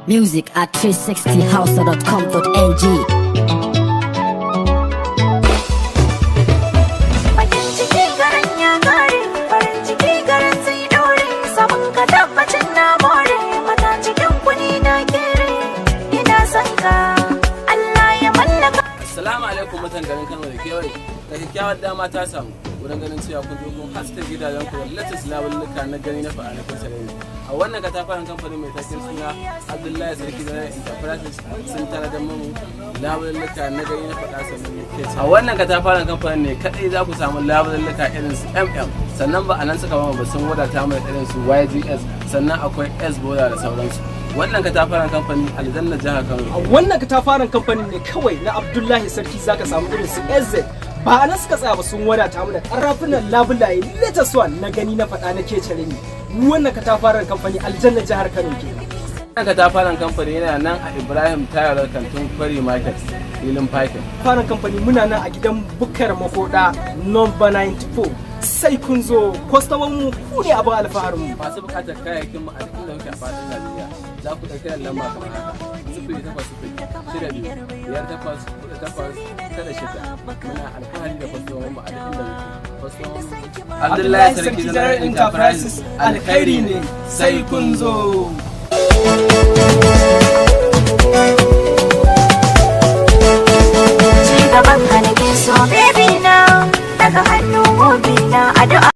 Music at 360hausa.com.ng. Bakin ciki garan ya kare, farin ciki garan zai dore, samun ka tabbacin na more, mata cikin kuni na kere, ina son ka, Allah ya mallaka. Assalamu alaikum mutan garin Kano da kewaye. Da kyakkyawar dama ta samu wurin ganin cewa kun zo kun haska gidajen ku da latest labulluka na gani na fa'a na kun sarari. A wannan katafaren kamfanin mai taken suna Abdullahi Sarki da Enterprises sun tanadar mu labulluka na gani na faɗa sannan ne ke. A wannan katafaren kamfanin ne kadai za ku samu labulluka irin su MM, sannan ba a nan suka ba sun wadata mu da irin su YGS, sannan akwai S Bola da sauransu. Wannan katafaren kamfani aljanna jihar Kano. A wannan katafaren kamfanin ne kawai na Abdullahi Sarki zaka samu irin su SZ. Ba a nan suka tsaya ba, sun wadata mu da karafunan labulaye latest one na gani na faɗa na kecere ne. Wannan katafaren kamfani aljanna jihar Kano kenan. Wannan katafaren kamfani yana nan a Ibrahim Tayar, Kantin Kwari Market, filin parking. Katafaren kamfani muna nan a gidan Bukar Makoda, number 94. Sai kun zo, kwastoman mu ku ne abin alfaharin mu. Masu buƙatar kayayyakin mu a duk inda kuke a faɗin Najeriya, za ku ɗauki da lamba kamar haka: 08062584896. Muna alfahari da kwastoman mu a duk inda muke. Kwastoman mu Abdullahi Sarki General Enterprises alkhairi ne, sai kun zo. Ci gaban ka nake so, baby na, daga hannu gobe na addu'a.